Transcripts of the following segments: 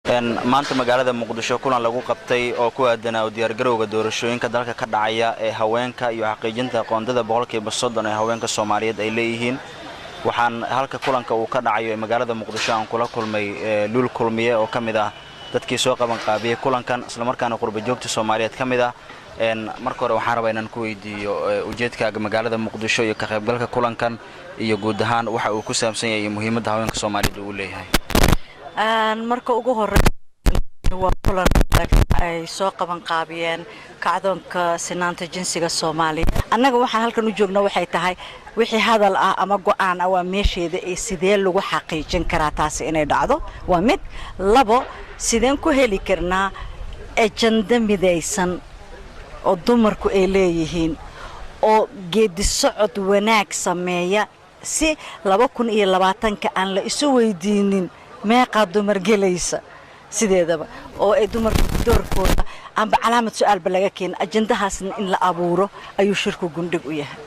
Maanta magaalada Muqdisho kulan lagu qabtay oo ku aadanaa u diyaargarowga doorashooyinka dalka ka dhacaya ee haweenka iyo xaqiijinta qoondada 30% ee haweenka Soomaaliyeed ay leeyihiin. Waxaan halka kulanka uu ka dhacayo ee magaalada Muqdisho aan kula kulmay Luul Kulmiye oo ka mid ah dadkii soo qaban qaabiyey kulankan, islamarkaana qurba joogta Soomaaliyeed ka mid ah. Marka hore waxaan rabaa inaan ku weydiiyo ujeedkaaga magaalada Muqdisho iyo ka qaybgalka kulankan iyo guud ahaan waxa uu ku saabsan yahay iyo muhiimadda haweenka Soomaaliyeed uu leeyahay. Marka ugu horey, waa kulan ay soo qaban qaabiyeen Kacdoonka Sinaanta Jinsiga Soomaaliya. Annaga waxaan halkan u joogna waxay tahay, wixii hadal ah ama go'aan ah waa meesheeda, ee sidee lagu xaqiijin karaa taasi inay dhacdo waa mid. Labo, sideen ku heli karnaa agenda midaysan oo dumarku ay leeyihiin oo geedi socod wanaag sameeya, si 2020-ka aan la isu weydiinin meeqaa dumar gelaysa sideedaba, oo ay dumarku doorkooda amba calaamad su-aalba laga keena. Ajandahaasna in la abuuro ayuu shirku gundhig u yahay.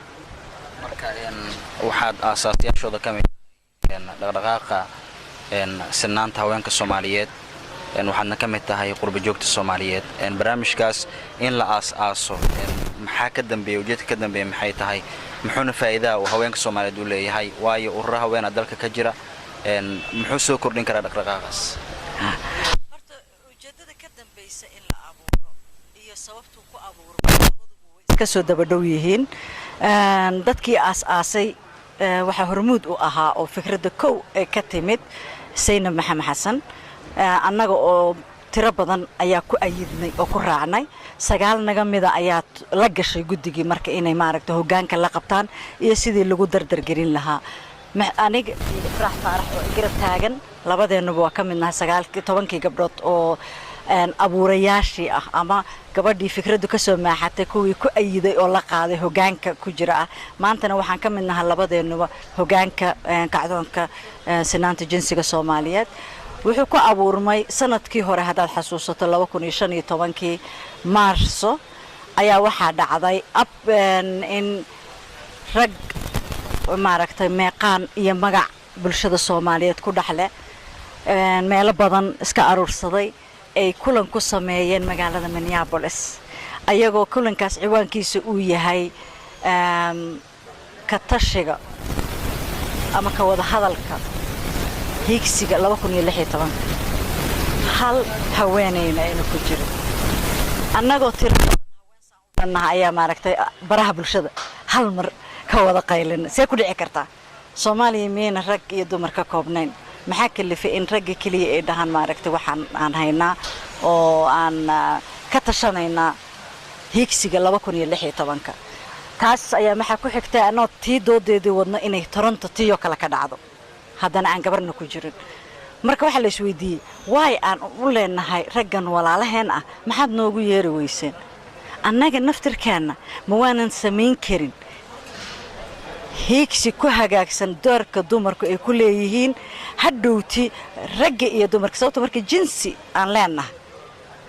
Marka waxaad aasaasyaashooda ka mid dhaqdhaqaaqa sinaanta haweenka Soomaaliyeed, waxaadna ka mid tahay qurba joogta Soomaaliyeed. Barnaamijkaas in la aas-aaso maxaa ka dambeeya? Ujeedka ka dambeeya maxay tahay? Muxuuna faa'iidaha uu haweenka Soomaaliyeed u leeyahay? Waayo, urura haweenaa dalka ka jira, muxuu soo kordhin karaa dhaqdhaqaaqaas? Horta ujeedada ka dambaysa in la abuuro iyo sababtuu ku abuuro labaduba way iska soo daba dhow yihiin. Dadkii aas-aasay waxaa hormuud u ahaa oo fikradda kow ee ka timid Saynab Maxamed Xasan. Annaga oo tiro badan ayaa ku ayidnay oo ku raacnay. Sagaal naga mida ayaa la gashay guddigii marka inay maaragta hoggaanka la qabtaan iyo sidii lagu dardargelin lahaa. Aniga iyo Ifraax Faarax oo garab taagan, labadeennuba waa ka midnahay sagaalkii tobankii gabdhood oo abuurayaashii ah ama gabadhii fikraddu ka soo maaxatay, kuwii ku ayiday oo la qaaday hoggaanka ku jira ah. Maantana waxaan ka mid nahay labadeennuba hoggaanka Kacdoonka Sinaanta Jinsiga Soomaaliyeed. Wuxuu ku abuurmay sanadkii hore, haddaad xasuusato, 2015-kii Maarso ayaa waxaa dhacday ab in rag maaragtay meeqaan iyo magac bulshada Soomaaliyeed ku dhexleh meelo badan iska aruursaday ay kulan ku sameeyeen magaalada Minneapolis, ayagoo kulankaas ciwaankiisa uu yahay ka tashiga ama ka wada hadalka hiigsiga 2016-ka. Hal haweenayna ayna ku jirin. Annagoo tiro badan ayaa maaragtay baraha bulshada hal mar ka wada qaylina: see ku dhici kartaa? Soomaaliya miyayna rag iyo dumar ka koobnayn? Maxaa kalifay in ragga keliya ay dhahaan maaragtay waxaan aan haynaa oo aan ka tashanaynaa hiigsiga 2016-ka? Taas ayaa maxaa ku xigtay, anoo tii doodeedii wadno, inay Toronto tiiyoo kale ka dhacdo, haddana aan gabarna ku jirin. Marka waxaa la isweydiiyey, waay aan u leenahay raggan walaalaheen ah, maxaad noogu yeeri weyseen? Annaga naftirkeenna ma waanan samayn karin hiigsi ku hagaagsan doorka dumarku ay ku leeyihiin hadhowti ragga iyo dumarka? Sababto marka jinsi aan leenahay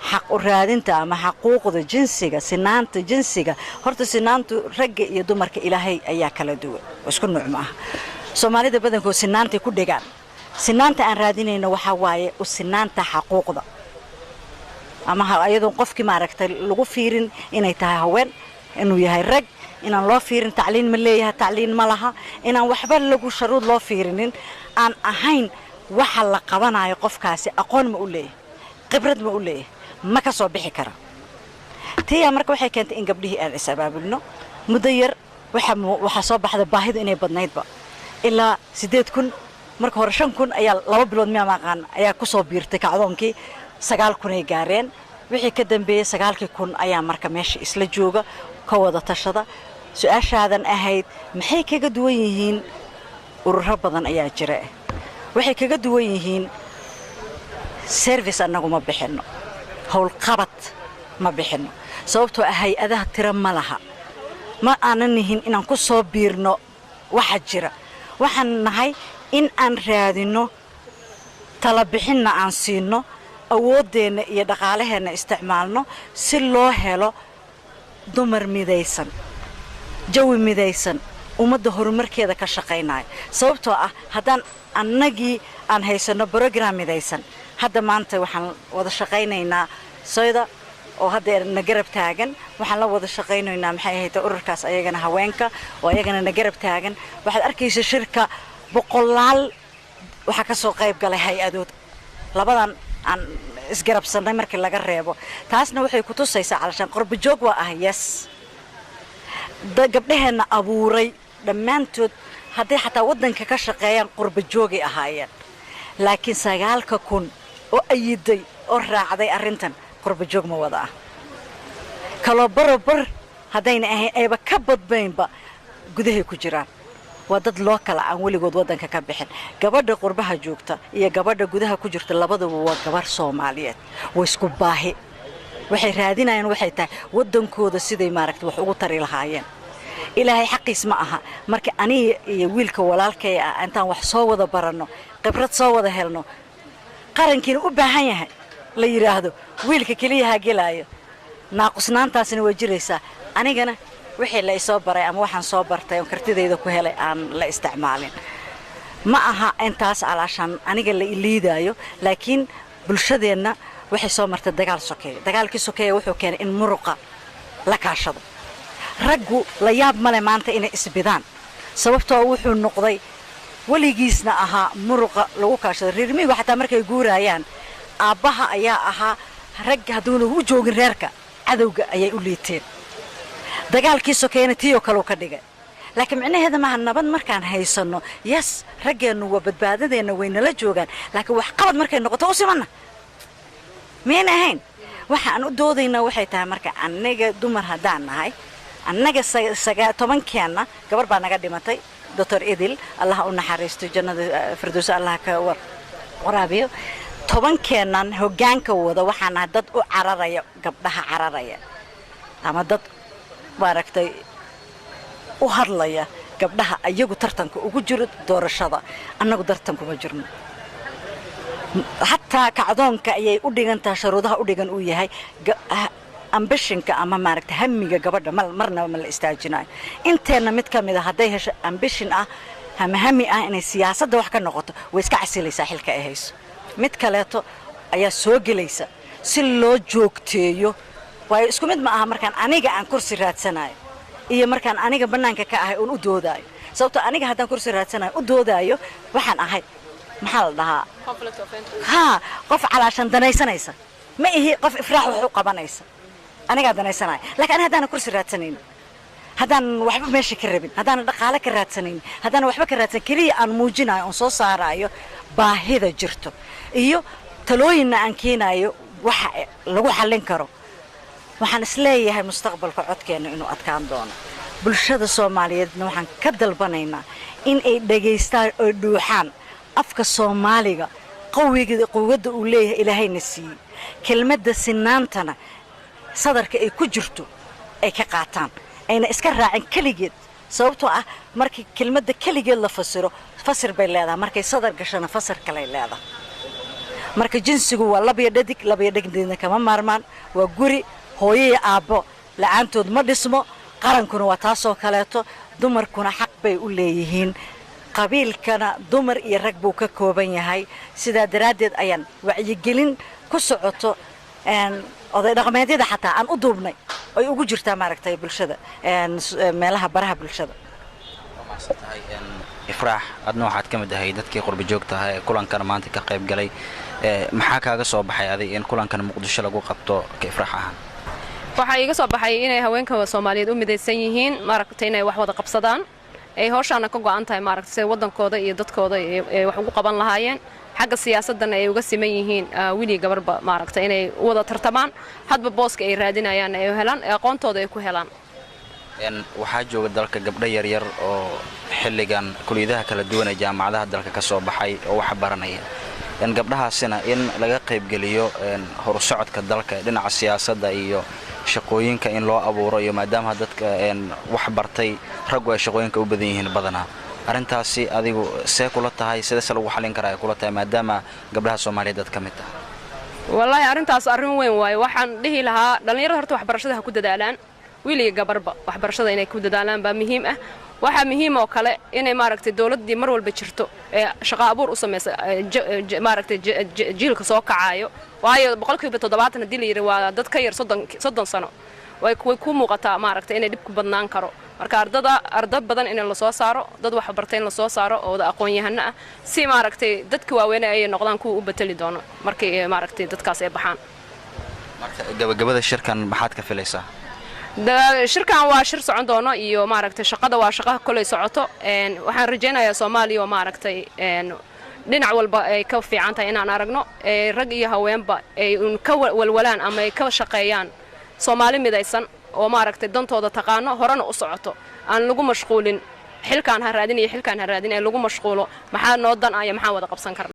xaq u raadinta ama xaquuqda jinsiga, sinaanta jinsiga, horta sinaantu ragga iyo dumarka Ilaahay ayaa kala duwan, isku nuuc ma aha. Soomaalida badankood sinaantay ku dhegaan. Sinaanta aan raadinayno waxaa waaye u sinaanta xaquuqda, ama iyadoon qofkii maaragtay lagu fiirin inay tahay haween, inuu yahay rag, inaan loo fiirin tacliin ma leeyahay, tacliin ma laha, inaan waxba lagu sharuud loo fiirinin, aan ahayn waxa la qabanayo qofkaasi aqoon ma u leeyahay, khibrad ma u leeyahay, ma ka soo bixi kara. Tiyaa marka waxay keentay in gabdhihii aan is abaabulno. Muddo yar waxaa soo baxday baahidu inay badnaydba, ilaa 8000. Marka hore 5000 ayaa 2 bilood miyaa maaqaan ayaa ku soo biirtay kacdoonkii, 9000 ay gaareen. Wixii ka dambeeyey 9000 ayaa marka meesha isla jooga ka wada tashada. Su-aashaadan ahayd maxay kaga duwan yihiin ururo badan ayaa jira, waxay kaga duwan yihiin service annagu ma bixinno, howlqabad ma bixinno, sababtoo ah hay-adaha tiro ma laha. Ma aanan nihin inaan ku soo biirno waxa jira. Waxaan nahay in aan raadinno, talabixinna aan siinno, awooddeenna iyo dhaqaalaheenna isticmaalno si loo helo dumar midaysan, jawi midaysan, ummadda horumarkeeda ka shaqaynaya. Sababtoo ah haddaan annagii aan haysanno program midaysan Hadda maanta waxaan wada shaqaynaynaa soyda oo hadda na garab taagan. Waxaan la wada shaqaynaynaa, maxay ahayd, ururkaas ayagana haweenka oo ayagana na garab taagan. Waxaad arkaysa shirka boqolaal waxaa ka soo qayb galay hay-adood, labadan aan isgarabsannay markii laga reebo. Taasna waxay ku tusaysaa calashaan qorbajoog waa ah, yes, gabdhaheenna abuuray dhammaantood hadday xataa waddanka ka shaqeeyaan qurbajoogay ahaayeen. Laakiin 9,000 oo ayiday oo raacday arrintan qurbajoog ma wada ah. Kaloo barobar haddayna ahayn ayba ka badbaynba gudahay ku jiraan. Waa dad loo kala aan weligood waddanka ka bixin. Gabadha qurbaha joogta iyo gabadha gudaha ku jirta labaduba waa gabar Soomaaliyeed, waa isku baahi. Waxay raadinayaan waxay tahay waddankooda siday, maaragta, wax ugu tari lahaayeen. Ilaahay xaqiis ma aha marka aniga iyo wiilka walaalkay ah intaan wax soo wada baranno, khibrad soo wada helno, qarankiina u baahan yahay, la yidhaahdo wiilka keliyaha gelaayo. Naaqusnaantaasina way jiraysaa. Anigana wixii la isoo baray ama waxaan soo bartay oon kartidayda ku helay aan la isticmaalin. Ma aha intaas alaashaan aniga la iliidaayo, laakiin bulshadeenna waxay soo martay dagaal sokeeya. Dagaalkii sokeeya wuxuu keenay in muruqa la kaashado. Raggu la yaab male maanta inay isbidaan, sababtoo wuxuu noqday weligiisna ahaa muruqa lagu kaashado. Reer miyigu xataa markay guuraayaan aabbaha ayaa ahaa ragga. Hadduuna u joogin reerka, cadowga ayay u liiteen. Dagaalkii sokeeyana tii oo kaleu ka dhigay. Laakiin micnaheeda maaha nabad markaan haysanno, yes, raggeennu waa badbaadadeenna, way nala joogaan, laakiin waxqabad markay noqoto u simanna miyayna ahayn. Waxa aan u doodaynaa waxay tahay marka annaga dumar haddaan nahay, annaga 19-keenna gabar baa naga dhimatay, Doctor Idil, Allah u naxariisto, jannada firdowsa Allah ka waraabiyo. 10-keennan hoggaanka wada waxaan nahay dad u cararaya gabdhaha cararaya ama dad, maaragtay, u hadlaya gabdhaha iyagu tartanka ugu jiro doorashada. Annagu tartankuma jirno. Xataa kacdoonka ayay u dhigan tahay, sharuudaha u dhigan uu yahay ambition-ka ama, maaragta, hamiga gabadha marnaba ma la istaajinayo. Inteenna mid ka mid a hadday hesho ambition ah ama hami ah inay siyaasadda wax ka noqoto, way iska casilaysaa xilka ay hayso. Mid kaleeto ayaa soo gelaysa si loo joogteeyo. Waayo, isku mid ma aha markaan aniga aan kursi raadsanayo iyo markaan aniga bannaanka ka ahay oon u doodaayo. Sababtoo aniga haddaan kursi raadsanayo u doodaayo, waxaan ahay, maxaa la dhahaa, haa, qof calaashan danaysanaysa. Ma ihi qof Ifraax wax u qabanaysa, anigaa danaysanaya. Lakiin aniga haddaanan kursi raadsanayn, haddaanan waxba meesha ka rabin, haddaanan dhaqaale ka raadsanayn, haddaanan waxba ka raadsan, keliya aan muujinayo oon soo saaraayo baahida jirto iyo talooyinna aan keenaayo waxa lagu xallin karo, waxaan isleeyahay mustaqbalka codkeenna inuu adkaan doono. Bulshada Soomaaliyeedna waxaan ka dalbanaynaa in ay dhagaystaan oy dhuuxaan afka Soomaaliga, qawiga quwadda uu leeyahay Ilaahayna siiyey, kelmadda sinaantana sadarka ay ku jirto ay ka qaataan, ayna iska raacin keligeed. Sababtoo ah markii kelmadda keligeed la fasiro fasir bay leedahay, markay sadar gashana fasir kaley leedahay. Marka jinsigu waa lab iyo dhadig, lab iyo dhadigeedna kama maarmaan. Waa guri hooyo iyo aabbo la-aantood ma dhismo. Qarankuna waa taasoo kaleeto. Dumarkuna xaq bay u leeyihiin. Qabiilkana dumar iyo rag buu ka kooban yahay. Sidaa daraaddeed ayaan wacyigelin ku socoto oday dhaqameedyada xataa aan u duubnay ay ugu jirtaa, maaragtay, bulshada meelaha baraha bulshada. Ifraax, adna waxaad ka mid ahay dadkii qurba joogta ahaa ee kulankan maanta ka qayb galay. Maxaa kaaga soo baxay adig in kulankan Muqdisho lagu qabto ka Ifraax ahaan? Waxaa iiga soo baxay inay haweenka Soomaaliyeed u midaysan yihiin, maaragtay, inay wax wada qabsadaan, ay howshaana ka go'an tahay, maaragtay, siday waddankooda iyo dadkooda ay wax ugu qaban lahaayeen. Xagga siyaasadana ay uga siman yihiin wiil iyo gabarba, maaragtay, inay u wada tartamaan, hadba booska ay raadinayaan ay helaan, aqoontooda ay ku helaan. Waxaa jooga dalka gabdho yaryar oo xilligan kuliyadaha kala duwan ee jaamacadaha dalka ka soo baxay oo wax baranaya. Gabdhahaasina in laga qaybgeliyo horusocodka dalka dhinaca siyaasadda iyo shaqooyinka in loo abuuro, iyo maadaama dadka wax bartay raggu ay shaqooyinka u badan yihiin badanaa, arrintaasi adigu see kula tahay? Sidase lagu xallin karaa ay kula tahay, maadaama gabdhaha Soomaaliyeed dad ka mid tahay? Wallaahi, arrintaas arrin weyn waaye. Waxaan dhihi lahaa dhallinyarada horta waxbarashada ha ku dadaalaan, wiil iyo gabarba waxbarashada inay ku dadaalaan baa muhiim ah. Waxaa muhiim oo kale inay, maaragtay, dowladdii mar walba jirto ee shaqo abuur u samaysa, maaragtay, jiilka soo kacayo, waayo 70% haddii la yidhi waa dad ka yar 30 sano, way ku muuqataa, maaragtay, inay dhib ku badnaan karo. Marka ardada, arda badan in lasoo saaro, dad wax bartay in lasoo saaro oo wada aqoon-yahano ah, si, maaragtay, dadka waaweyne ay noqdaan kuwa u beteli doono markay, maaragtay, dadkaas ay baxaan. Marka gabagabada shirkan maxaad ka filaysaa? Shirkan waa shir socon doono iyo, maaragtay, shaqada waa shaqaha koley socoto. Waxaan rajaynayaa Soomaaliya oo, maaragtay, dhinac walba ay ka fiican tahay inaan aragno, rag iyo haweenba ay ka walwalaan ama ay ka shaqeeyaan Soomaali midaysan oo, maaragtay, dantooda taqaano, horena u socoto, aan lagu mashquulin xilkaan ha raadin iyo xilkaan ha raadin, ee lagu mashquulo maxaa noo dan ah iyo maxaan wada qabsan karna.